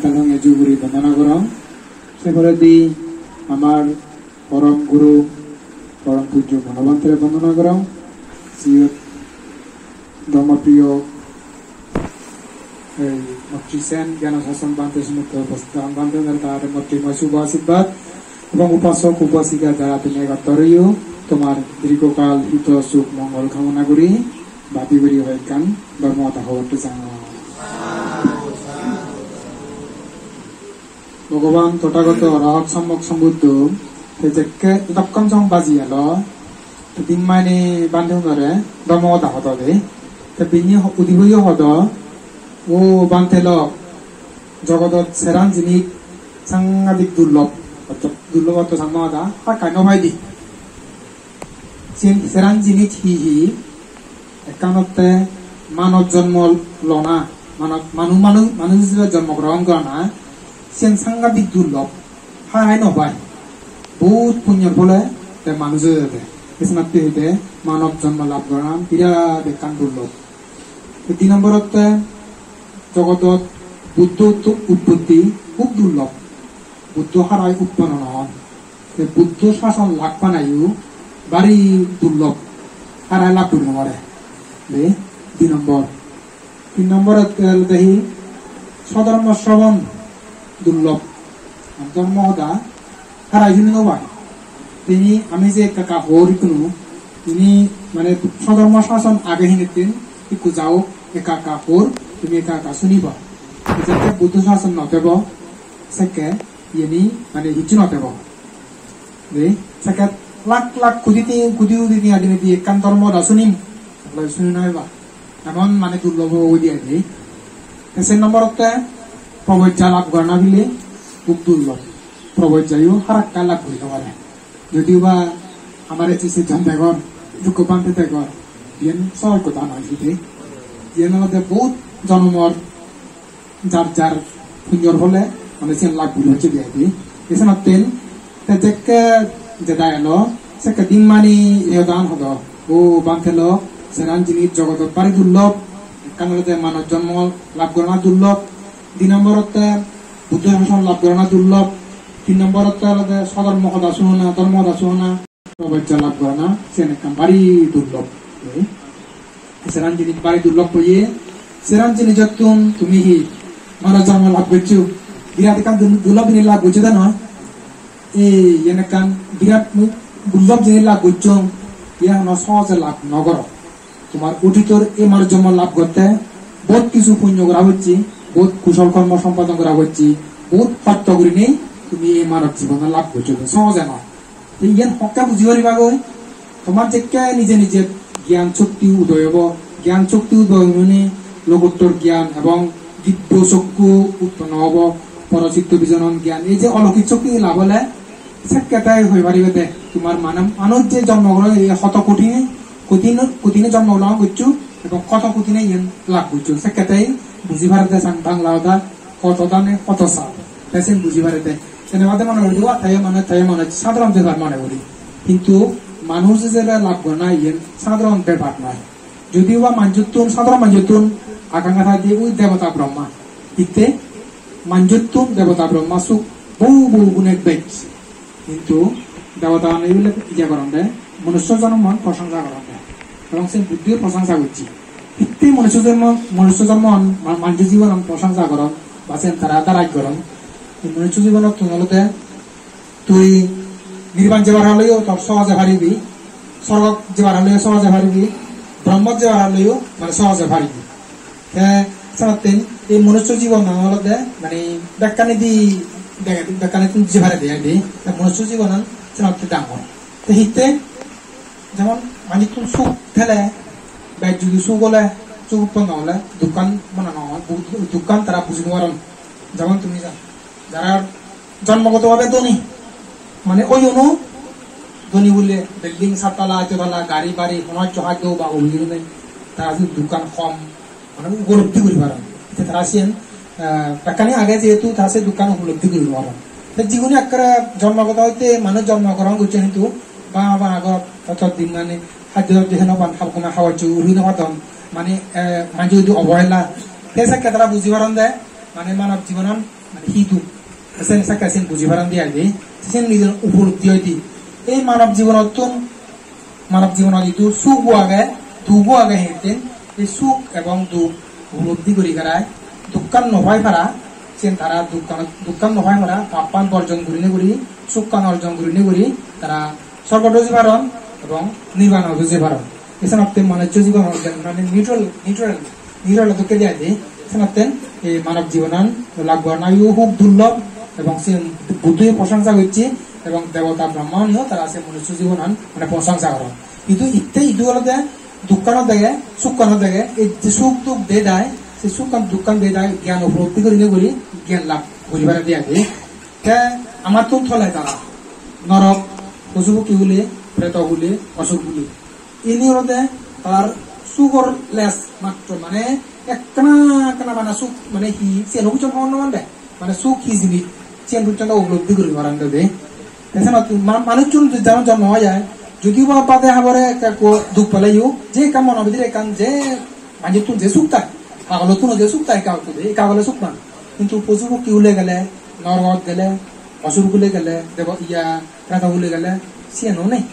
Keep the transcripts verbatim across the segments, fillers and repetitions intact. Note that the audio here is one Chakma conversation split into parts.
Talong eju guri bondona gorong. Se poredi amar porom guru, porom pujjo Mono Bhantere bondona gorong. Siyot Dharmapriyo, ei, Motri Sen, Gyana Sason Bhante somotto uposthit Bhante, tar motri moi subho ashirbad, ebong upasok upasika jara tumi egottor oiyo, tomar dirghokal hito suk mongol kamona guri, bhabi guri hoi ekkan dhormo hoda hobor to jano. Bhogoban Tothagoto Arahat Sammok Sambuddho, te jekke edokkon song baji elo, te din mani bhante unore dhormo hoda hodo de. Te bini ho-, udibo yo hodo, "O bhante lok, jogodot seran jinis sangadik durlob." Orthat durlob ortho Changma hoda, hakkai no paide. Siyen seran jinis hi hi? Ekkan otte manob jonmo lona, manob, manu, manu, manuj hijebe jonmo grohon gorana, siyen sangadik durlob, hai hai no pai. Bohut punyor phole te manuj oyede. Esenotte hoide manob jonmo lab gorana birat ekkan durlob. Te di nomborotte jogodot Buddho uttu-, utpotti hub durlob. Buddho harai utponno no on. Te Buddho sason lab banayo bari durlob, harai lab guri no pare. De, di nombor. Tin nombor olode hi, sodhormo srobon durlob. Dhormo hoda harai huni no pai. Tini ami je ekka ekka hor ikkunu, tini mane sodhormo sason age hinettun ikku jaok ekka ekka hor, tumi ekka ekka suniba. Jekke Buddho sason no thebo, sekke iyeni mane hissu no thebo. De, sekke lak lak kudi ti-, kudi kudi tenga dinei di ekkan dhormo hoda sunim, loi suni no peba. Emon mane durlob obo udi adi. Te sen nomborotte probojja lab gorana bile hub durlob. Probojjayo harakka lab guri no pare. Jodio ba amar ecche se jon degor, dukko bhante degor, iyen sohoj hoda noi side. Iyen olode bohut jonomor jar jar punyor phole mane siyen lab guri hocche de adi. Esenotten te jekke jeda elo, sekke din mani e hodan hodo. "O bhante lok, seran jinis jogodot bari durlob, ekkan olode manob jonmo lab gorana durlob, di nomborotte Buddho sason lab gorana durlob, tin nomborotte olode sodhormo hoda sunona, dhormo hoda sunona." Probojja lab gorana, siyen ekkan bari durlob. Ei, seran jinis bari durlob oye, seran jinisottun tumi hi manob jonmo lab goccho? Birat ekkan dur-, durlob jinis lab goccho de noi? Ei, iyen ekkan birat mu-, durlob jinis lab goccho, iyen hono sohoje lab no goro. Tomar otitor ei manob jonmo lab gotte bohut kichu punyo gora pocche, bohut kusol kormo sompadon gora pocche, bohut hosto gurinei tumi ei manob jibon lab goccho, sohoje noi. Te iyen hokke buji paribagoi? Tomar jekke nije nije gyan shokti udoy obo, gyan shokti udoy oinei logottor gyan ebong dibbo chokku utponno obo, porositto bijonon gyan, ei je oloukik shokti lab ole, sekke te hoi paribe de, tomar mane manuj je jonmo goro, ei hoto kotine, kotine, kotine jonmo grohon goccho ebong hoto kotine iyen lab goccho, sekke te buji pare de sang Bangla hoda, hoto dane hoto sal. Te siyen buji pare de. Sene bade mone guri, "Wa, teyo manuj, teyo manuj, sadharon bepar mone guri." Hintu manuj ijebe lab gorana iyen sadharon bepar noi. Jodio ba manjottun, sadharon manjottun akanga thai de ui debota Brahma. Hitte manjottun debota Brahma suk bohu bohu gune bej. Hintu debota mane ibile iye goronde, manusso jonomon prosongsa goronde. Ebong sen Buddho prosongsa gocche. Hitte manusso jonomon, manusso jonomon, ma-, manjo jibonon prosongsa goron, ba sen tara daraj goron. Ei manusso jibonottun olode tui nirban jebar holeyo tor sohoje paribi, sorgot jebar holeyo sohoje paribi, Brahmot jebar holeyo mane sohoje paribi. Te senotten ei manusso jibonan olode mane bekkani di dege, bekkani tun jei pare de ai de. Te manusso jibonan senotte dangor. Te hitte? Jemon manuttun suk thele, bej judi suk ole, suk utponno ole, dukkan mone no oi, bu-, dukkan tara buji no paron. Jemon tumi ja-, jara jonmogoto bhabe dhoni, mane oyono dhoni bole building sattala, attola, gari bari, hono hajjo hajjo ba obi nei, tara judi dukkan hom, mane upolobdhi guri paron. Te tara siyen, eh, bekkani age jehetu tara se dukkan upolobdhi guri no paron. Te jigune ekkere jonmogoto hoite manuj jonmo grohon gocchon hintu banga banga ghor, totto din mane hajjo hajjo heno pan hab gome hawajjo uri no padon. Mane, eh, manjo idu obohela. Te sekke tara buji paron de, mane manob jibonan Mane hi duk, sen sakka sen buji paron de ai de, sen nijer upolobdhi oi de. Ei manob jibonottun, manob jibonot idu sugo age, dugo age, heten ei suk ebong duk upolobdhi guri garai dukkan no pai para, sen tara dukkan, dukkan no pai para, pappan borjon gurinei guri, sukkan orjon gurinei guri, tara sorgot jei paron ebong nirbanot jei paron. Esenotte manuccho jibon olode mane neutral, neutral, neutral dokke de ai de. Esenotte ei manob jibonan lab gorana yo hub durlob, ebong siyen Buddho yo prosongsa gocche, ebong debota Brahma-uniyo tara se manuccho jibonan mane prosongsa goron. Idu itte idu olode dukkano dege, sukkano dege, ei je suk duk de dai, se sukkan dukkan de dai, gyan upolobdhi gurinei guri, gyan lab guri pare de ai de. Te amattun tole tara norok, posu pokki hule, preto hule, osur hule. Ini olode tar sugor les matro, mane ekkana ekkana bana suk, mane hi, siyen hobor no pande. Mane suk hi jinis, siyen hobor no upolobdhi guri paron de. Te senotte ma-, manucchun je jemon jonmo oi jai, jodi ba bade habore ekka ekko duk peleyo, je ekka mono bidire ekkan je manjottun je suk tai, pagolottun je suk tai, ekka ekko de, ekka hole suk pan. Hintu posu pokki hule gele, norgot gele, osur hule gele, debo iya, preto hule gele, siyen o nei.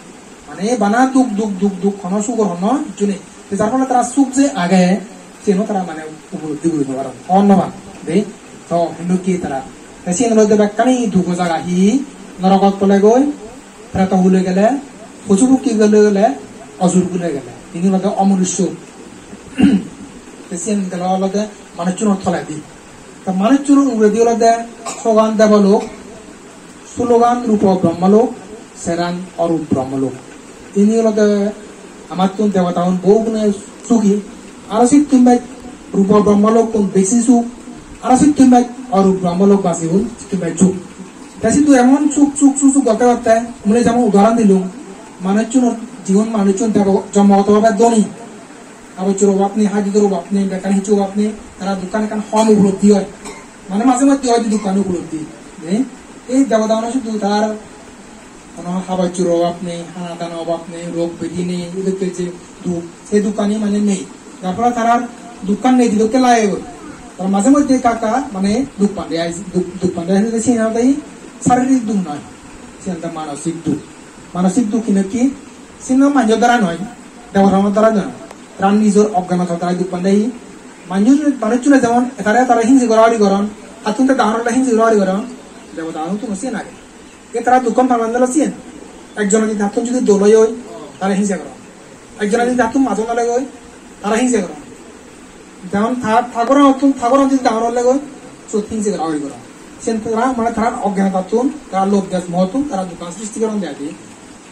Mane bana duk, duk, duk, duk, hono sugor hono hissu nei. Te jar phole tara suk je age, siyeno tara mane upolobdhi guri no paron. Hobor no pan. De, to hintu ki tara. Te siyen olode bekkani dugo jaga hi, norogot pole goi, preto hule gele, posu pokki hule gele, osur hule gele. Ini olode omonusyo. Te siyen gelo olode manucchuno toledi. Te manucchuno uguredi olode sogan debolok, sulogan rupo brahmalok, seran orup brahmalok. Ini olode amattun debota un bohugune sugi. Aro sittun bej rupo brahmalokkun besi suk, aro sittun bej orup brahmalok basi un sittun bej suk. Te sidu emon suk, suk, suk, suk gotte gotte, mui jemon udahoron dilung, manucchunor jigun, manucchun debo-, jonmogoto bhabe dhoni. Habor subor obab nei, hajor obab nei, bekkan hissu obab nei, tara dukkan ekkan hom upolobdhi oi. Mane maje moddhe oi de dukkan upolobdhi. Ne? Ei debota uno sudu tar hono habor subor obab nei, hana dana obab nei, rog bedi nei, ei dokke je duk, se dukkani mane nei. Jar phole tarar dukkan nei de dokke lage goi. Tara maje moddhe ekka ekka mane duk pande ai, duk, duk pande ai, siyen olode saririk duk noi. Siyen olode manosik duk. Manosik duk hinekki, siyen manjor dara noi, debota unor dara noi. Tara nijor oggyanotar dara duk pande hi. Manjor, manucchune jemon etare etare hingse gora gori goron, tattun te dangor ole hingse gora gori goron, debota unottun siyen age. E tara dukkan paban dela siyen. Ekjone jodi tattun jodi dol oi oi, tara hingse goron. Ekjone jodi tattun majon ole goi, tara hingse goron. Jemon ta-, ta gorottun, ta goron jodi dangor ole goi, sot hingse gora gori goron. Siyen tara mane tara oggyanotattun, tara lobh dej mohottun, tara dukkan sristi goron de ai de.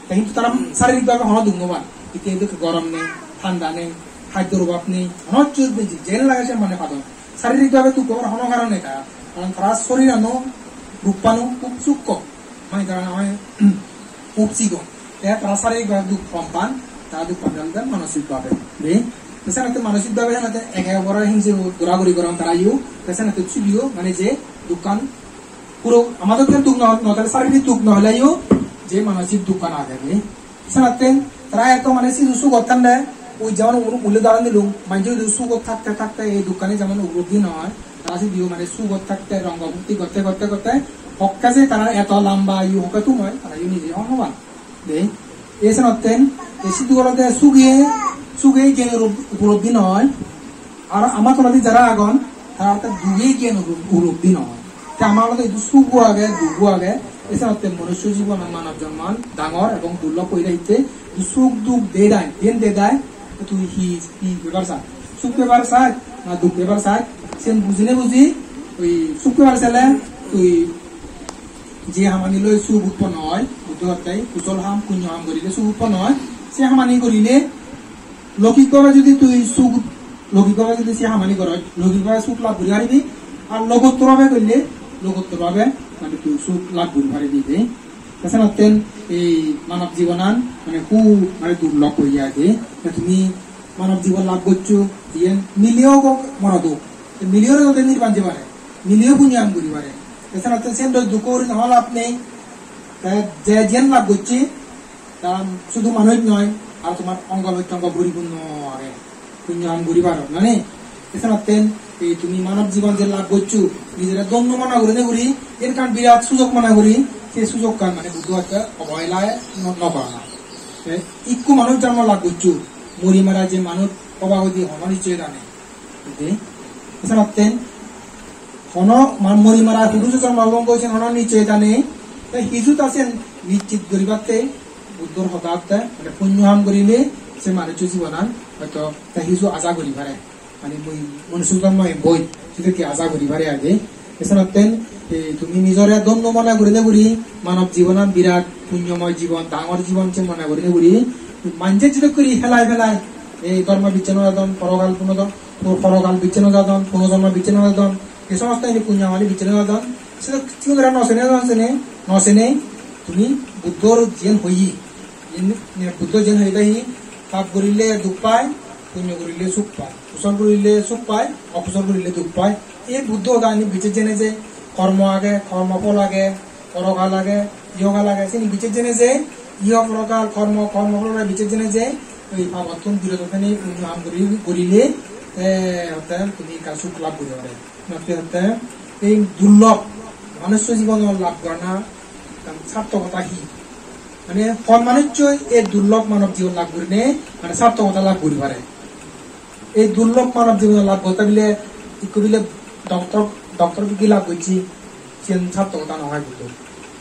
Te hintu tara saririk bhabe hono duk no pan. Hitte hitte gorom nei, thanda nei, haddor obab nei, hono hissu nei, jen lage sen mane padon. Saririk bhabe duk obar hono karon nei tara. Karon tara sorirano, ruppano hub sukko. Mane tara na hoi hub sigon. Te tara saririk bhabe duk hom pan, tara duk pan olode manosik bhabe. De? Te senotte manosik bhabe senotte eke opore hingse gora gori goron tara yo. Te senotte sidu yo mane je dukkan puro, amattun duk no, no thale saririk duk no oleyo je manosik dukkan age de. Senotte tara eto mane sidu sugot thande, oi jemon ugure mui udahoron dilung, manjor idu sugot thakte thakte ei dukkani jemon upolobdhi no oi, tara sidu mane sugot thakte rongo phurti gotte gotte gotte hokke je tara eto lamba ayu hokke thum oi, tara yo nije hobor no pan. De, ei senotte, ei sidu olode suge, suge gyan upolobdhi no oi. Ar ama toledi jara agon, tara te duge gyan upo-, upolobdhi no oi. Te ama olode idu sugo age, dugo age, ei senotte manuccho jibon, manob jonmon dangor ebong durlob oi de hitte, idu suk duk de dai, den de dai, tui hi, hi pebar saj? Suk pebar saj, na duk pebar saj? Sen bujine buji, oi suk pebar sele, tui je hamani loi suk utponno oi, Buddho hotte, kusol ham, punyo ham gorile suk utponno oi, se hamani gorile, loukik bhabe jodi tui suk, loukik bhabe jodi se hamani goros, loukik bhabe suk lab guri paribi, ar logottor bhabe gorile, logottor bhabe mane tui suk lab guri paribi de. Te senotten ei manob jibonan mane hub mane durlob oi jai de. Te tumi manob jibon lab goccho, iyen mileyo hok morot hok. Te mileyo ore nirban jei pare, mileyo punyo ham guri pare. Te senotten sen duk guri no lab nei. Te je jiyen lab gocche, Karon sudu manuj noi, ar tomar ongo prottongo poripunno age. Punyo ham guri paro, nani? Esenotten Ei tumi manob jibon je lab goccho, nijere dhonno mone gurinei guri, ekkan birat sujog mone guri, se sujogkan mane Buddho hotte obohelai no, no gorana. Te ikku manuj jonmo lab goccho, mori mara je manuj oba hoi di hono nischoi dane. Ede, esenotten hono ma-, mori mara purujo jonmo lab goccho hono nischoi dane, te hiju ta sen nischit guribatte Buddhor hoda hotte, mane punyo ham gurile se manujo jibonan hoito te hiju aja guri pare. Mane mui manuj jonmo eboi, sedokke aja guri pare age. Esenotten, e, tumi nijore dhonno mone gurinei guri, manob jibonan birat punyomoy jibon, dangor jibon se mone gurinei guri, manje jidok guri helai pelai, ei dhormo bicche no jadon, porokal puno do-, por-, porokal bicche no jadon, punojonmo bicche no jadon, ei somosto ini punyo amali bicche no jadon, sedok sigunore no sene, no sene, no sene, tumi Buddhor jiyen hoye, jiyen, Buddho jiyen hoye de hi, pap gurile duk pai, punyo gurile suk pai. Kusol gurile suk pai, okusol gurile duk pai. Ei Buddho hodani bicchej jene je kormo age, kormo phol age, porokal age, ihogal age, sini bicchej jene je, iho porokal, kormo, kormo phol age bicchej jene je, oi pabottun biroto thani punyo ham guri, gurile, te hotte tumi ekka suk lab guri pare. Hotte hotte ei durlob manusso jibonot lab gorana ekkan sartokota hi? Mane hon manussoi ei durlob manob jibon lab gurinei mane sartokota lab guri pare? Ei durlob manob jibon lab gotte bile ikko bile doctor, doctor degree lab gocche, siyen sartokota no oi Buddho.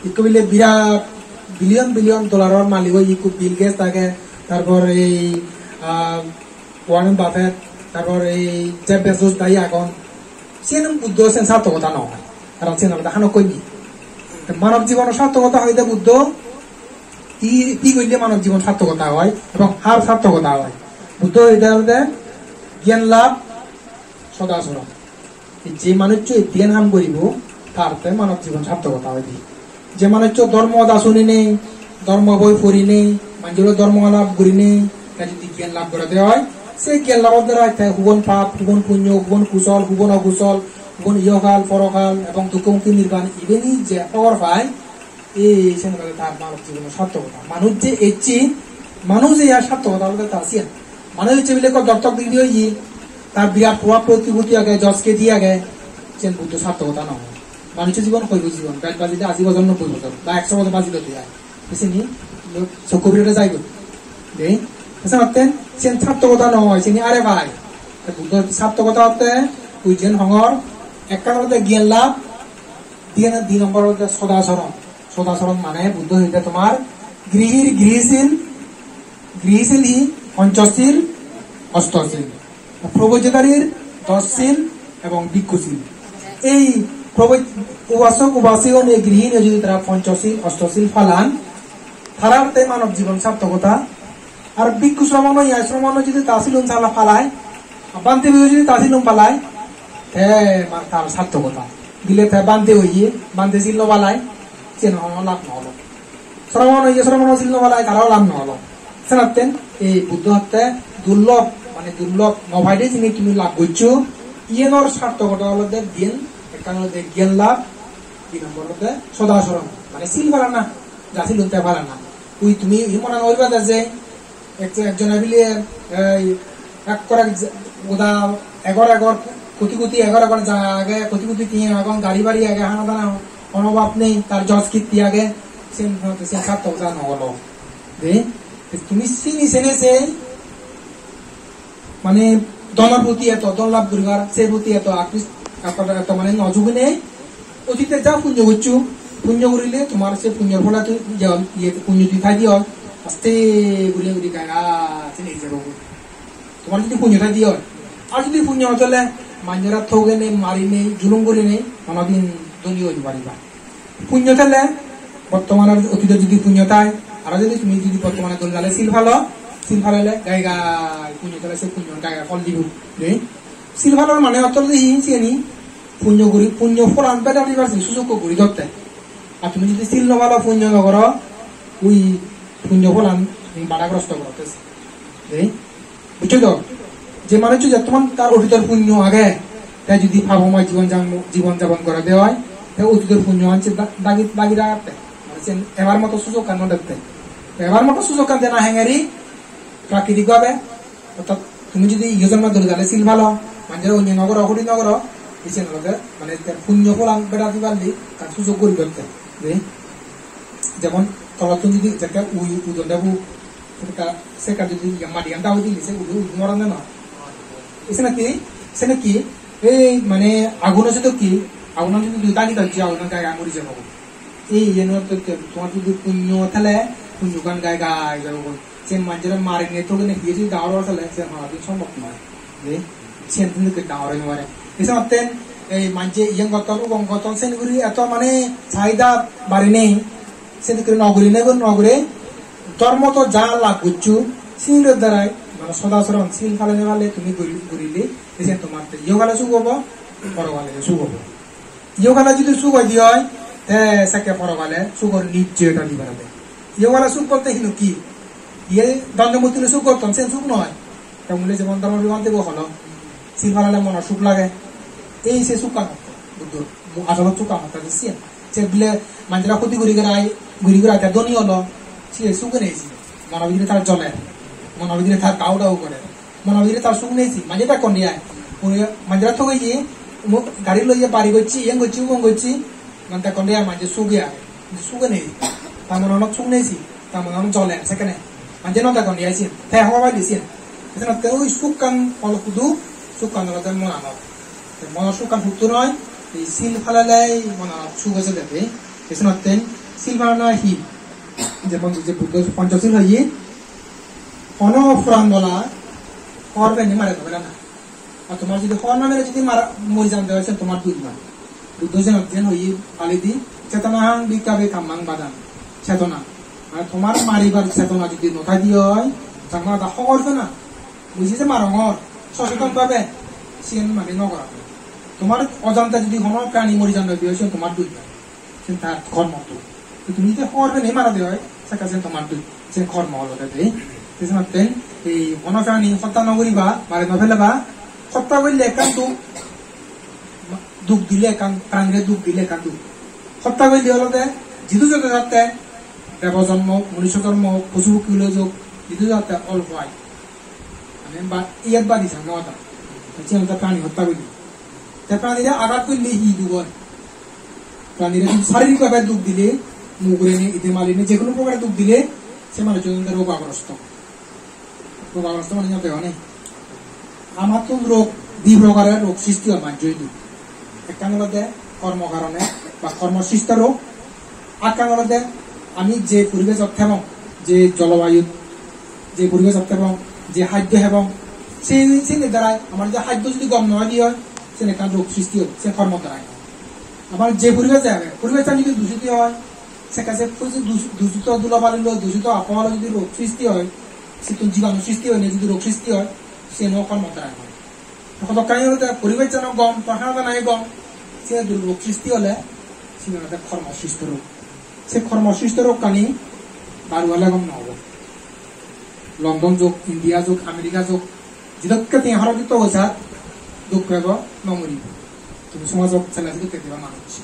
Ikko bile birat billion billion dollaror malik oi, ikko Bill Gates age, tarpor ei, ah, Warren Buffett, tarpor ei Jeff Bezos dagi agon. Siyen Buddho siyen sartokota no oi. Karon siyen olode hanokkoi ni. Te manob jibono sartokota hoide Buddho hi, hi golle manob jibon sartokota oi ebong har sartokota oi. Buddho hoide olode gyan lab, sodachoron. Je manuccho ekkan ham guribo, tar te manob jibon sartokota oide. Je manuccho dhormo hoda suninei, dhormo boi porinei, manjore dhormo alap gurinei, te jodi gyan lab gorede oi, se gyan labor darai te hubon pap, hubon punyo, hubon kusol, hubon okusol, hubon ihogal, porokal, ebong dukko mukti nirban, ibeni je hobor pai, ei sen olode tar manob jibono sartokota. Manuj je ecche, manuj ei ar sartokota olode tar siyan. Manuj ecche bile ekko doktor degree oye, tar birat probab protiboti age, jos keti age, siyan Buddho sartokota no oi. Manujo jibon hoibo jibon, bej bajile aji bojor, nobboi bojor, ba ekso bojor bajile to ai. Sini sokko birede jaibo. De, senotten siyan sartokota no oi, sini are pai. Te Buddho sartokota otte, ui jen hongor, ekkan olode gyan lab, diyen, di nombor olode sodachoron. Sodachoron mane Buddho hoide tomar grihir grihisil, grihisil hi ponchosil, ostosil. Probojjadarir dosil ebong bhikkhusil. Ei proboj-, upasok upasika, ei grihini jodi tara ponchosil, ostosil palan, tarar te manob jibon sartokota. Ar bhikkhu sromono, ya sromono jodi ta silun sala palai, bhante bo jodi ta silun palai, te ma-, tar sartokota. Bile te bhante oye, bhante sil no palai, siyen hono lab no olo. Sromono, ya sromono sil no palai, taro lab no olo. Senotten ei Buddho hotte durlob, mane durlob, no paide jinis tumi lab goccho, iyenor sartokota olode diyen, ekkan olode gyan lab, di nombor olode sodachoron, mane sil palana, ja silun te palana. Ui tumi ui mone no goriba de je ek-, ekjone bile ei ekkore je-, goda egor egor, koti koti egor egor jaga age, koti koti tiyan agon, gari bari age, hana dana hono obab nei, tar jos kitti age, sen, sen sartokota no olo. De, tumi sini sene sei, mane dhonor proti eto, dhon lab guribar, se proti eto akris-, eto, eto mane no juginei, otite ja punyo goccho, punyo gurile tomar se punyor phola tui, iye, iye, punyo tui paide oi, aste guri guri gai gai sini jebo. Tomar jodi punyo paide oi, ar jodi punyo no thele, manjore thogenei, marinei, julum gurinei, honodin dhoni oi no pariba. Punyo thele, bortomane ar otitot jodi punyo thai, aro jodi tumi jodi bortomane dole dale sil palo, sil palele gai gai punyo thele se punyo gai gai phol dibo. De? Sil palor mane ortho olode hi siyeni? Punyo guri, punyo pholan beda dibar se sujokko guri dotte. Ar tumi jodi sil no palo, punyo no goro, ui punyo pholan badagrosto gorotte. De? Buccho to? Je manuccho jettoman tar otitor punyo age, te jodi pabomoy jibon jabon, jibon jabon gorede oi, te otitor punyo an se da-, dagi, dagi ragatte. Mane sen ebar moto sujokkan no dette. Te ebar moto sujokkan dena hengeri, prakritik bhabe, orthat tumi jodi iyo jonmo dole dale sil palo, Manjore onyo nw goro, huri nw goro, isen olode, mane, te punyo pholan bera diballi, ekkan sujog guri dotte. Je, jemon, tolottun jodi jekke ui udon debu, ekka, se ekka jodi iye madiyan dawi dile, se ui, ui moron de noi. Isen ki, sen ki, ei, mane, aguno se to ki, aguno jodi dui dagi dojje, aguno gai gai mori jebo. Ei, iyen olode te, tomar jodi punyo thele, punyogan gai gai jebo. Sen manjore marinei togene hiye jodi dangor oi tale sen hono din sombhob noi. Je, sen din ke dangor oi no pare. Esen otten ei manje iyen gotton, ubon gotton, sen guri eto mane saida barinei, sen guri no guri nebo, no guri. Dhormo to ja lab goccho, sinilo darai, mane sodasoron, sil palene pale tumi guri, gurile, esen tomar te iyohale suk obo, porogale suk obo. Iyohale jodi suk oi de oi, te sekke porogale sugor nijjoyota di parade. Iyohale suk bolte hino ki? Iye donjo murtile suk gotton, sen suk noi. Te mule jemon dhormo bibhante bo holo, sil palale monor suk lage. Ei se sukkan hotte, Buddho, mu-, asolot sukkan hotte je siyen. Se bile manjore hoti guri gerai, guri gerai te dhoni holo, siye suk nei siye. Mono bidire tar jole, mono bidire tar dau dau gore. Mono bidire tar suk nei si, manje bekkon de ai. Uni manjore thogeye, mo gari loye bari gocche, iyen gocche, ubon gocche, mane bekkon de ai, manje suge age. Suge nei. Ta monanot suk nei si, ta monanot jole sekkene. Manje no bekkon de ai siyen. Te hobor pai de siyen. Senotte oi sukkan olo hudu, sukkan olode monanot. Te monor sukkan huttun oi, ei sil palele ei monanot suk eje de. Senotte sil palana hi? Jemon je Buddho Panchashil hoye, hono poran bola hor beni mare no pelana. Ar tomar jodi hor no beni jodi mara, mori jande oi, sen tomar duk noi. Buddho jen, jen hoye Pali di, "Cetanahang bhikkhave kammang vadami." Chetona. Mane tomar maribar chetona jodi no thai de oi, jangma da hobor pena. Buji je marongor, soseton bhabe, siyen mane no gora. Tomar ojante jodi hono prani mori jande oi, siyen tomar duk noi. Sen tar kormo duk. To tumi jodi hor beni mara de oi, sekke sen tomar duk. Sen kormo olode de. Te senotte ei hono prani hotta no guriba, mari no peleba. Hotta golle ekkan duk, duk dile ekkan, pranire duk dile ekkan duk. Hotta golle olode jidu jodo jatte, debo jonmo, manusso jonmo, posu pokki hule jok, jidu jatte olpo ai. Mane ba, iyot badi sang no ada. Te siyan olode prani hotta golle. Te pranire agat golle hi duk oi? Pranire jodi saririk bhabe duk dile, muk gurinei, ide malinei, je hono prokare duk dile, se manuchcho rogagrosto. Rogagrosto mane jate one. Amattun rog, di prokare rog sristi oi manjor idu. Ekkan olode kormo karone ba kormo sristo rog, ekkan olode ami je poribesot thebong, je jolbayut, je poribesot thebong, je haddo hebong, se, seni darai amar je haddo jodi gom no oi de oi, sen ekkan rog sristi oi, se kormo darai. Abar je poribes age, poribessan jodi dusito oi, sekke se dus-, dusito dhulabali loi, dusito apoha loi jodi rog sristi oi, sittun jibanu sristi oinei jodi rog sristi oi, seno kormo darai oi. Hodokkani olode poribessan gom, to hana dana gom, se jodi rog sristi ole, siyen olode kormo sristo rog. Se kormo sristo rokkani baruwale gom no obo. London jok, India jok, America jok, jidokke tenga horoj gotto goi sar, duk pebo, no moribo. Tumi somajot sele sedokke deba manuj.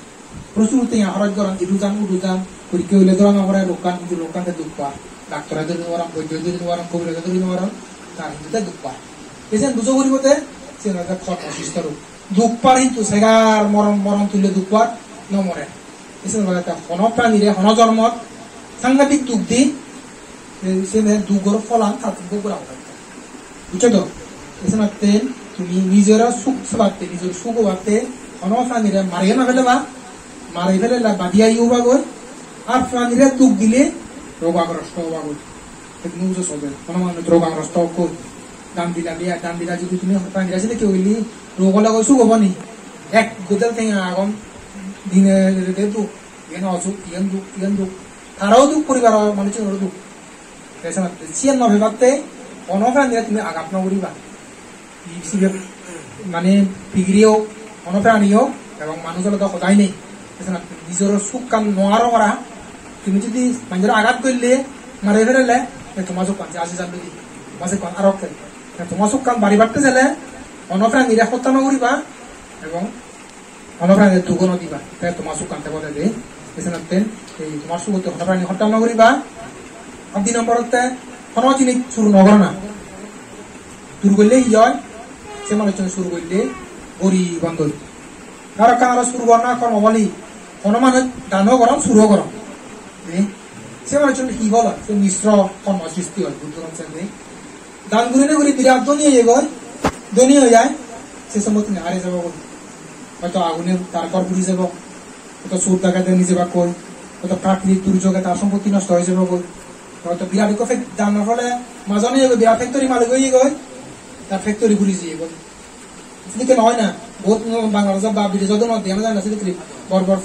Prochur tenga horoj goron, idu jan, udu jan, porikke oile dhora no pore, roggan, hintu roggan te duk pa. Daktore dhori no paron, boiddo dhori no paron, kobirajo dhori no paron, tar hintu te duk pa. Ejen bujo poribo te, siyen olode kormo sristo rog. Duk par hintu segar moron, moron tulle duk par, no more. Esen olode te hono pranire, hono jormot sangadik duk di, e, sene dugor pholan tattun bhog gora pore. Bujo to? Esen otte tumi nijore suk sebatte, nijor suk obatte, hono pranire mariyo no peleba, mari pelele badiya obagoi, ar pranire duk dile rogagrosto obagoi. Ek mujo sobe, hono manuj rogagrosto okkoi. Dan dila biya, dan dila jodi tumi hotta dila sede ki oili, rog ole goi suk obo ni? Ek godel tenga agon, dine rede duk, iyen osuk, iyen duk, iyen duk. Tarao duk, poribaro manuchunoro duk. Te senotte siyen no pebatte, hono pranire tumi agat no guriba. Sibe mane pigiri ok, hono prani ok, ebong manuj olode hodai nei. Te senotte nijor sukkan no aro gora. Tumi jodi manjore agat golle, mare felele, te toma sukkan je aji jan dudi. Toma sukkan aro okke. Te toma sukkan baribatte sele, hono pranire hotta no guriba, ebong hono pranire dugo no diba. Te toma sukkan tebo de. Te senotte, ei tomar sugotte hono prani hotta no guriba. Ar di nomborotte, hono jinis sur no gorana. Sur golle hi oi? Se manuchchun sur golle gori bondoi. Aro ekkan aro sur gorana kormo boli. Hono manuj dano goron, suro goron. Eh? Se manuchchun hi bol oi? Se misro kormo sristi oi, Buddho dhormo sende. Dan gurinei guri birat dhoni oye goi, dhoni oi jai, se sompotti ani hare jabo goi. Hoito agune tar ghor puri jabo, hoito sur dagete ni jebak goi, hoito prakritik durjoge tar sompotti nosto oi jabo goi. Hoito birat ekko fac-, danor phole majon oye goi, birat factory malik oye goi, tar factory puri jiye goi. Sedokke noi na, bohut Bangladeshot ba bideshot do noi, dega no jai na sedokke bor bor,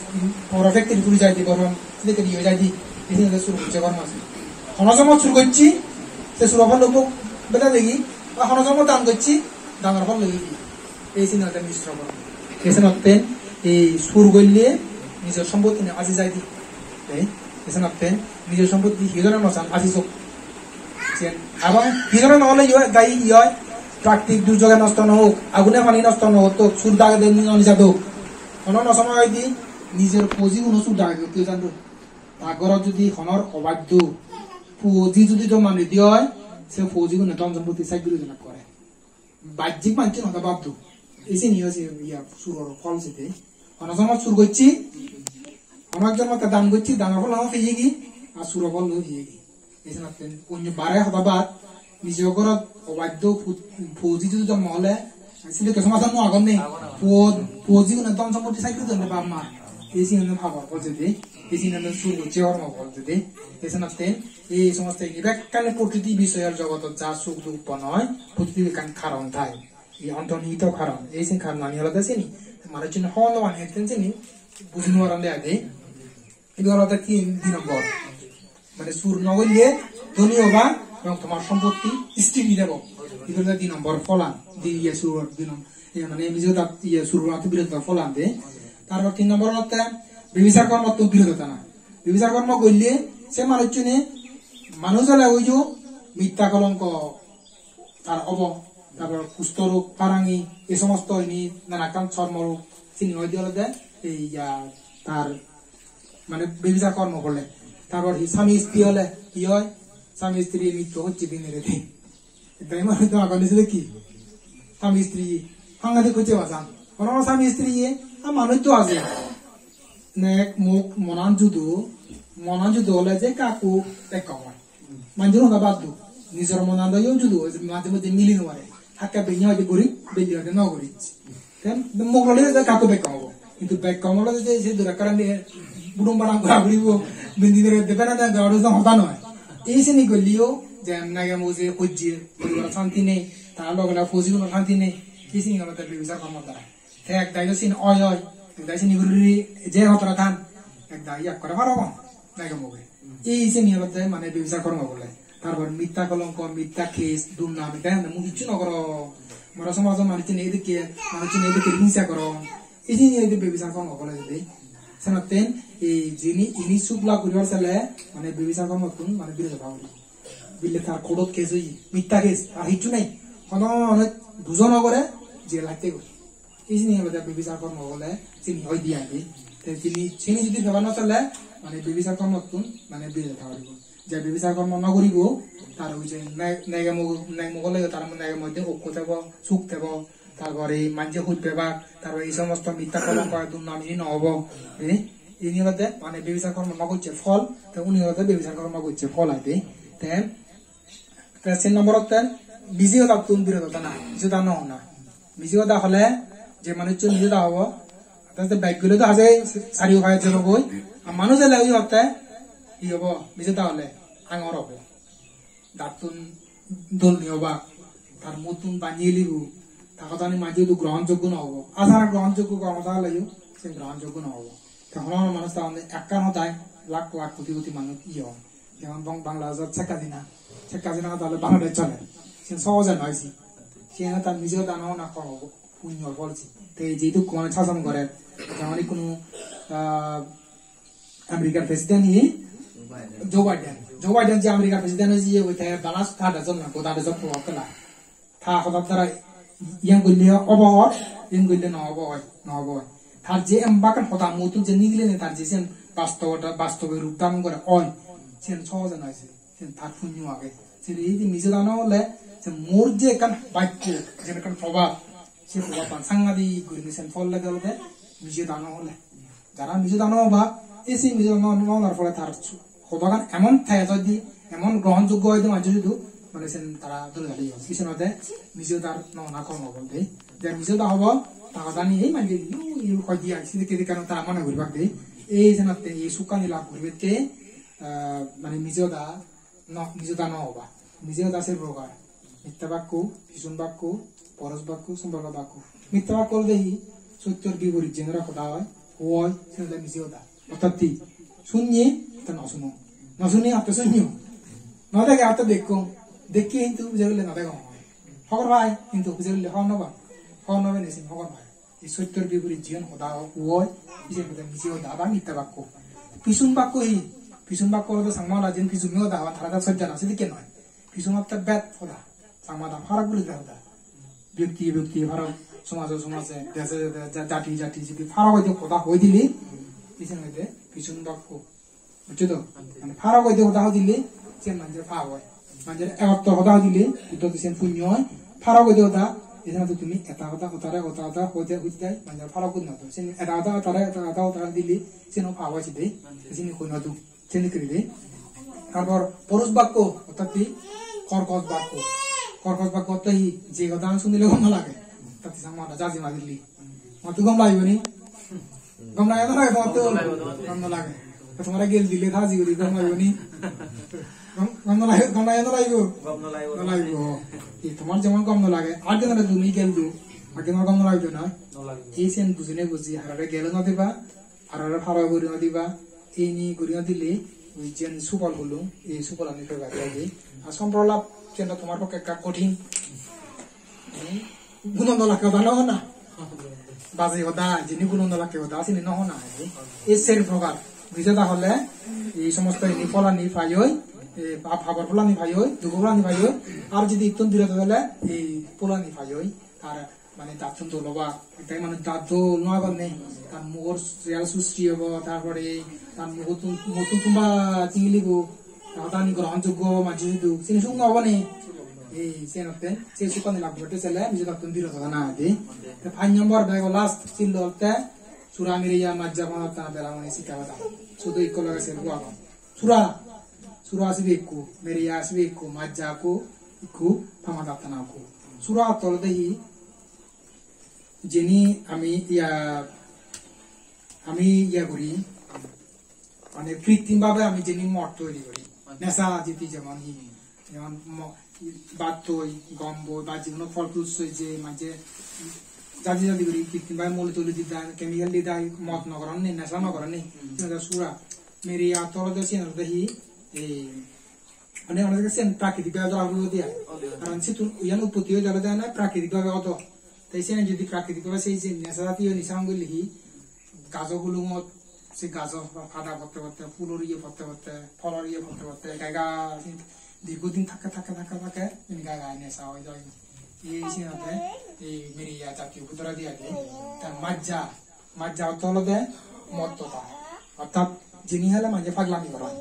bor factory puri jai de, bor bor sedokke iye jai de, ei siyen sur gocche kormo ase. Hono somot sur gocche, se suro phol lobbo beda degi, ba hono somot dan gocche, danor phol lobbo. Ei siyen olode misro kormo. Ei senotte ei sur golle nijor sompotti ani aji jai de. Ei, ei senotte nijor sompotti hi dhoroner nosan aji sok. Siyen. Ebong hi dhoroner no ole yo, gai yo, prakritik durjoge nosto no ok, agune pani nosto no ottok, sur dagede ni no nijadok. Hono no somoi oide nijor pojiguno sur dagede ottok jando. Ta ghorot jodi honor obaddo poji jodi joma nidi oi, se pojigune dhon sompotti saj guri dena gore. Bajjik manjor hoda bad do. Ei sini yo se iya suror phol sede. Hono somot sur gocche, hono ekjon motte dan gocche, danor phol no peyegi, ar suro phol no peyegi. Ei senotte onyo bare hoda bad, nijo ghorot obaddo pu-, poji jodi jommo ole, sedokke somajot no agon nei. Po-, pojigune dhon sompotti saj guri donde bap ma. Ei siyen pabor phol sede, ei siyen sur gocche kormo phol sede. Ei senotte ei somosto ini bekkani prokriti bisoyor jogotot ja suk duk utponno oi, prokriti ekkan karon thai. Ei ontonihido karon, ei sen karonani olode sini. Manuchchune hobor no pan hetten sini, buji no paron de age. Ibe olode tin, di nombor. Mane sur no golle dhoni oba ebong tomar sompotti sthiri thebo. Ibe olode di nombor pholan, di iye sur di nom-, iye mane mije hodat iye sur goranattun birot thana pholan de. Tarpor tin nombor olode bebisar kormottun birot thana. Bebisar kormo golle se manuchchune manuj ole oiyo mitta kolonko tar obo, tarpor kusto rog, parangi, ei somosto ini nanakkan chormo rog, sini hoide olode ei ya tar mane bebisar kormo bole. Tarpor hi sami istri ole hi oi? Sami istri mitto hocche dinei redi. Ekdagi manuj do agon ejede ki? Sami istri hangadi hocche bajan. Hono sami istri ye, a manuj do aje. Nek muk monan judo, monan judo ole je kakku ekko oi. Manjor hoda bad do. Nijor monan do yo judo, majhe moddhe mili no pare. Hakke benne hoide gori, belle hoide no gori. Te mok lole je kakko bekkom obo. Hintu bekkom ole je se dura karan de budum badam gora guribo, bindi dore de bana de gora do hoda noi. Ei sini golliyo je nage moje hojje, poribar santi nei, ta loge na poji guno santi nei. Ei sini olode bebisar kormo dara. Te ekdagi sini oi oi, ekdagi sini guri guri je hotara than, ekdagi ekkore parapang, nage moge. Ei sini olode mane bebisar kormo bole. Tarpor mitta kolonko, mitta case, durnam, ekdagi mui hissu no gorong. Moro somajo manuchchune edokke, manuchchune edokke hingsa gorong. Ei sini olode bebisar kormo bole jodi. Senotten ei jini ini suk lab guribar sele, mane bebisar kormottun mane birot thana poribo. Bile tar court-ot case oye, mitta case, ar hissu nei. Hono mane bujo no gore, jel hatte goi. Ei sini olode bebisar kormo bole, sini oi di age. Te sini, sini jodi beba no sele, mane bebisar kormottun, mane birot thana poribo. Je bebisar kormo no guribo, tar oi je ne-, nege mog-, neg mogol oiyo, tar nege moddhe okko thebo, suk thebo, tarpore manje hoj pebak, tarpore ei somosto mitta kolonko durnam ini no obo. Eh? Ini olode, mane bebisar kormo no gocche phol, te uni olode bebisar kormo gocche phol ai de. Te Te sen nomborotte miji hodattun birot thana, miji hoda no hona. Miji hoda hole je manuchcho miji hoda hobo, te bek gule do haje sari upai jebogoi. Ar manuj ele oi hotte hi hobo? Miji hoda hole angor hobo. Dattun dol ni obak, tar muttun banni elibo, ta hodani manje idu grohon joggo no obo. Asara grohon joggo, grohon joggo no obo. Te hono hono manuj ta honne ekkan hodai lakh lakh koti koti manuj iye hon. Jemon Bang-, Bangladeshot Sheikh Hasina. Sheikh Hasina hoda hole Bangladesh chole. Siyen sohoje noi si. Siyen ta miji hoda no hona kormo punyor phol si. Te jehetu hono sason gore, jemon ikkunu, ah, American president hi? Joe Biden. Joe Biden je American president oye, te bana ta dejon na, goda dejon prohab pela. Ta hodar darai iyan golle obo oi, iyan golle no obo oi, no obo oi. Tar je embakan hoda muttun je nigilene, tar je sen bastobo, bastobe rup dharon gore oi, sen sohoje noi se, sen tar punyo age. Sen ei je mije dano ole, sen mor je ekkan bakko, je ekkan probab, Se hodagan sangadik gurinei sen pholle de olode mijo da no ole. Jara mijo da no oba, ei se mijo da no, no onar phole tar hodagan emon tej oide, emon grohonjoggo oide manjo sudu, mane sen tara dole dale obo. Sen olode mijo da no ona kom obo de. Je mijo da obo, ta hodani ei manje iu iu hoi di ai, sedokke dokke tara mone guribak de. Ei senotte ei sukkani lab guribatte, ah, mane mijo da no, mijo da no oba. Mijo da ser prokar. Mittha bakko, pisun bakko, poros bakko, somporko bakko. Mittha bakko olode hi? Sottor biporit jenera hoda oi, hoi, sen olode mijo da. Orthat hi? Sunye, te no suno. No sunye, orthat sunyo. No dege, orthat dekko. Dekke hintu bujei gele no degong. Hobor pai, hintu bujei gele hobor no pai. Hobor no pai, sen hobor pai. Ei sottor biporit jiyen hoda oi, siyen olode mijo hoda ba mittha bakko. Pisun bakko hi? Pisun bakko olode Changma hoda jiyen pisun hoda ba tara da sojjana sedokke noi. Pisun olode bed hoda. Changma hoda pharok guri de hoda. Byokti byokti pharok, somaje somaje, deje deje, ja-, jati jati jodi pharok hoide hoda hoi dile, siyen olode pisun bakko. Bujcho to? Mane pharok hoide hoda hoi dile, siyen manjor pap oi. Manjor egottor hoda hoi dile, Buddho hotte siyen punyo oi. Pharok hoide hoda, ei jenotte tumi eta hoda, otare, ota hoda, hoide, hoide, manjor pharok guri no do. Siyen eta hoda, otare, eta hoda, ota hoi dile, siyen o pap oi side. Siyen hoi no do. Siyen guri de. Tarpor porus bakko, orthat hi? Korkos bakko. Korkos bakko orthat hi? Je hoda sunile gom no lage. Orthat hi Changma hoda jaji madile. Motto gom lagibo ni? Gom lage no lage tomar to? Gom no lage. To tomare gel dile thaji guri gom lagibo ni? Gom, gom no lage, gom lage no lagibo? Gom no lagibo. No lagibo. Ei tomar jemon gom no lage, ar ekjonore tumi gel do, ar ekjonore gom no lagibo na? No lagibo. Ei sen bujine buji harare gel no diba, harare pharok guri no diba, ei ni guri no dile, oi jen sufol hulung, ei sufolani peba de age. Ar somporlap keno tomar pokke ekka kothin. Hmm? Guno no lakke hoda no hona. Baji hoda, jini guno no lakke hoda, sini no hona. Ei ser prokar. Mijo da hole, ei somosto ini pholani pai oi, ei pa-, papor pholani pai oi, dugo pholani pai oi. Ar jodi ittun biroto hole, ei pholani pai oi. Ar mane dattun dol oba, ekdagi manuj dat dol no agonne. Tar mugor real susti obo, tarpore tar mugottun, mugottun tumba tingilibo. Hodani grohon joggo manjor sidu, sini suk no obo ni? Ei, senotte, se sukkani lab guribatte sele, mijo dattun biroto thana age. Te pach nombor bego last sillo olode, sura, miriya, majja, pamattana, belamani, sitta, pada. Sudu ikko loge serbo agon. Sura, sura sibe ikko, miriya sibe ikko, majja ikko, ikko, pamattana ikko. Sura ortho olode hi? Jeni ami iya, ami iya guri, mane krittim bhabe ami jeni mod toiri guri. Nesha jodi jemon hi, jemon mo-, bhat hoi, gom boi, ba je hono phol fruits hoi je manje jadi jadi guri krittim bhabe moli toli di dai, chemical di dai, mod no goron ni, nesha no goron ni. Hmm. Siyen olode sura. Miriya ortho olode siyen olode hi, ei, mane onek siyen prakritik bhabe dora puribo de ai. Ode, ode. Karon sittun iyan utpotti oye olode mane prakritik bhabe odo. Te siyen jodi prakritik bhabe sei je nesha jatiyo nisa hon golle hi, gajo hulungot, se gajo pada potte potte, phulor iye potte potte, pholor iye potte potte, gai gai dirgho din thakke, thakke, thakke, thakke, gai gai nesha oi jai. Ei siyen olode, ei miriya jatiyo bidire di age. Te majja, majja ortho olode mod hoda. Orthat jini hele manje paglami goron.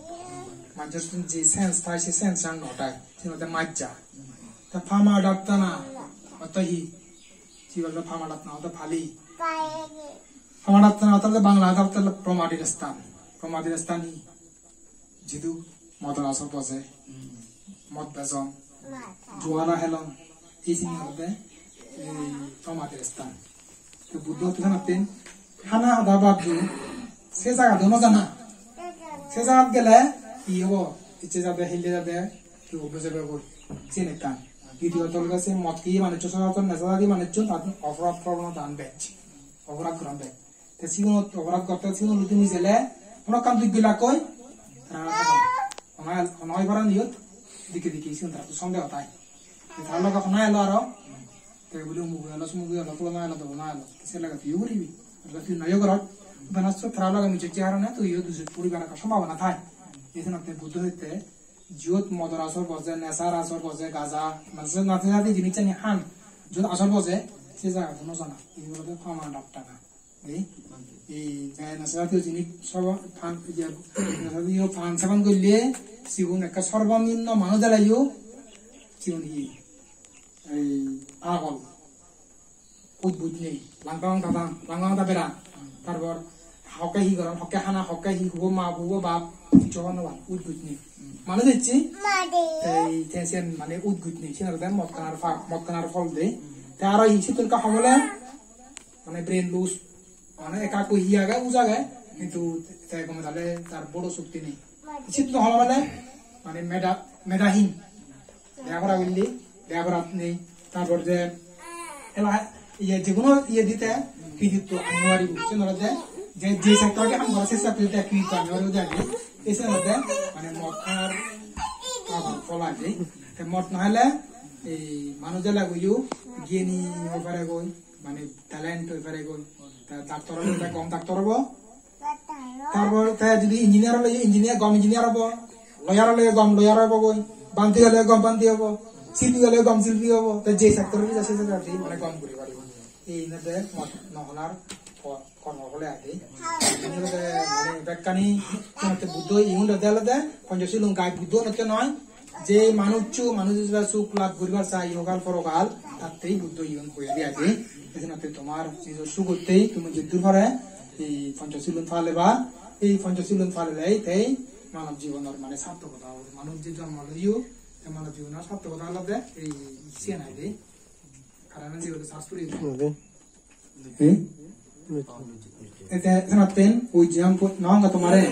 Manjor je sense thai, se sense an no thai. Siyen olode majja. Te pamadattana ortho hi? Siyen olode pamadattana ortho Pali. Pamadattana ortho olode Bangla ortho olode promadir sthan. Promadir sthan hi? Jidu modor asor boje, mod bejon, juana helon, ei sini olode ei promadir sthan. To Buddho hotte sanatten hana hoda bad do, se jagat do no jana. Se jagat gele hi obo? Icche jade, hille jade, hi obo jebe goi. Siyen ekkan. Ditiyo olode se mod hiye manuccho, sorator nesha jadi manuccho, tattun oporad probonota an bej. Oporad goron bej. Te sigunot oporad gotte, sigunot tumi jele hono ekkan duk gelakkoi, tara hono el-, hono oi paron iyot, dikke dikke sigun tara sondeho thai. Te tara loge hono elo aro, te buli umuge elo, sumuge elo, pulona elo, dolona elo, te se loge tuiyo guribi. Ar tui noyo gorot, bana so tara loge mijecche harone tuiyo dusot puribar ekkan sombhabona thai. Ei senotte Buddho hotte, jiyot modor asor boje, nesar asor boje, gaja, mane se nate jati jinissani han, jiyot asor boje, se jagat no jana. Ei olode pamadattana. Ei, ei je nesha jatiyo jinis sobo-, pan, iye, nesha jatiyo pan seban golle, sigun ekka sorbonimno manuj eleyo, sigun hi? Ei pagol. Udbut nei, langkang dadang, langkang dabera. Tarpor hokke hi goron, hokke hana, hokke hi hubo ma, hubo bap, hissu hobor no pan, udbut nei. Manuj ecche, ei te siyen mane udbut nei, siyen olode mot hanar pap, mot hanar phol de. Te aro hi sittun ekka hom ole, mane brain loss, mane ekka ekku hi age, uj age, hintu te gome dale tar bodo sukti nei. Sittun hom ole, mane meda, medahin. Lega pora gulle, lega pora nei. Tarpor je ela iye jekono iye dite kreditto ani paribo. Sen olode je, je sector-e ham gore se sector-e kreditto ani paribo de age. Ei sen olode mane mot hanar abar phol age. Te mot no hele ei manuj elaguyo geni oi paregoi, mane talent oi paregoi. Ta doctor ole ta gom doctor obo. Tarpor te jodi engineer ole engineer, gom engineer obo, lawyer ole gom lawyer obo goi, banti ole gom banti obo, silpi ole gom silpi obo. Te je sector-e jai se sector-e mane gom guri paribo. Ei olode mot no hanar ko-, kormo phole age. Ei olode mane bekkani te Buddho igun olode, olode Panchashilun gai Buddho hotte noi. Je manuccho, manuj ijebe suk lab guribar sai, ihogal porogal, tattei Buddho igun hoye de age. Ei jenotte tomar nijor sugottei tumi jeddur pare ei Panchashilun paleba, ei Panchashilun palelei tei manob jibonor mane sartokota obo. Manuj je jonmo loiyo, te manob jibonor sartokota olode ei siyan aide. Karan je obo sastri. Ode. Eh? Ete senotten ui jiyam pu-, nong tomare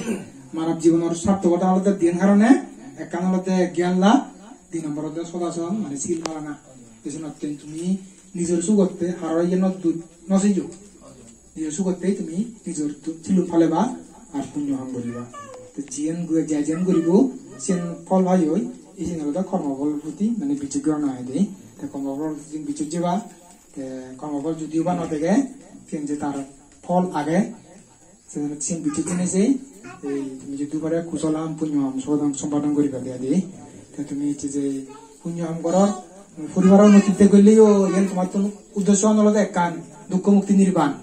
manob jibonor sartokota olode diyen karone, ekkan olode gyan lab, di nombor olode sodason, mane sil palana. Te senotten tumi nijor sugotte haro iye no du-, no sejo. Nijor sugotte tumi nijor du-, silun paleba ar punyo ham guriba. Te jiyen gu-, je jiyen guribo, siyen phol pai oi, iyen olode kormo phol proti, mane bijej gorana hoide. Te kormo phol proti bijej jeba, te kormo phol judi oba no dege, siyen je tar phol age, se siyen bijej jene se, ei tumi judi pare kusol ham, punyo ham, sodam sompadon guriba de adi. Te tumi ecche je punyo ham goror, poribaro unnoti golle yo, iyen tomattun uddesho olode ekkan, dukko mukti nirban.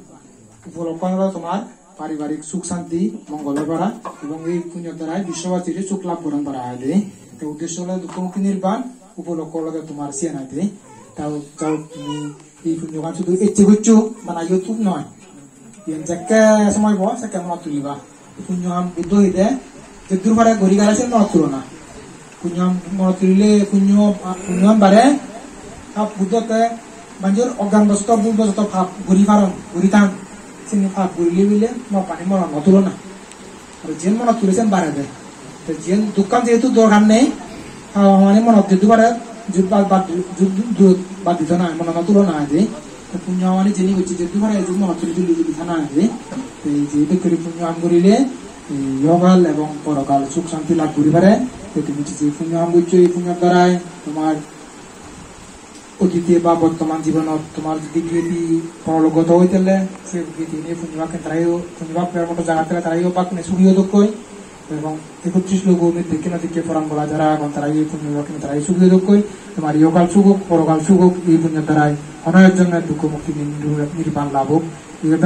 Upolokko olode tomar paribarik suk santi, mongol oi para, ebong ei punyor darai biswobasire suk lab goron para aide. Te uddesho olode dukko mukti nirban, upolokko olode tomar siyan aide. Tao, tao tumi ei punyogan sudu ecche goccho, bana YouTube noi. Iyen jekke somoy bo, sekke monot tuliba. Punyo ham Buddho hoide, jeddur pare guri gare sen monot tulona. Punyo ham monot tulile punyo, punyo ham bare, pap Buddho te manjor ogyan bosoto, bhul bosoto pap guri paron, guri tan. Sini pap gurile bile mo pani monot no tulona. Ar jen monot tule sen bare de. Te jen dukkan jehetu dorkar nei, pap mani monot jeddur pare, jut bad, bad, jut, jut bad dito na, monot no tulona de. Te punyo mani jeni gocche jeddur pare, jut monot tuli tuli tuli thana de. Te je dokke guri punyo ham gurile, ei ihogal ebong porogal suk santi lab guri pare. Te tumi je punyo ham goccho, ei punyor darai tomar otite ba bortoman jibonot tomar jodi giyeti porolokgoto oi tele, se giyeti ne punyo bakken tarayo, punyo bak per moto jagat tele tarayo bakkune sugi odokkoi. Ebong ekotris logo ne dekke na dekke poran bola jara agon tarayo punyo bakken tarayo sugi odokkoi. Tomar ihogal suk ok, porogal suk ok, ei punyor darai hono ekjonor dukko mukti nir-, nirban lab ok. Ibe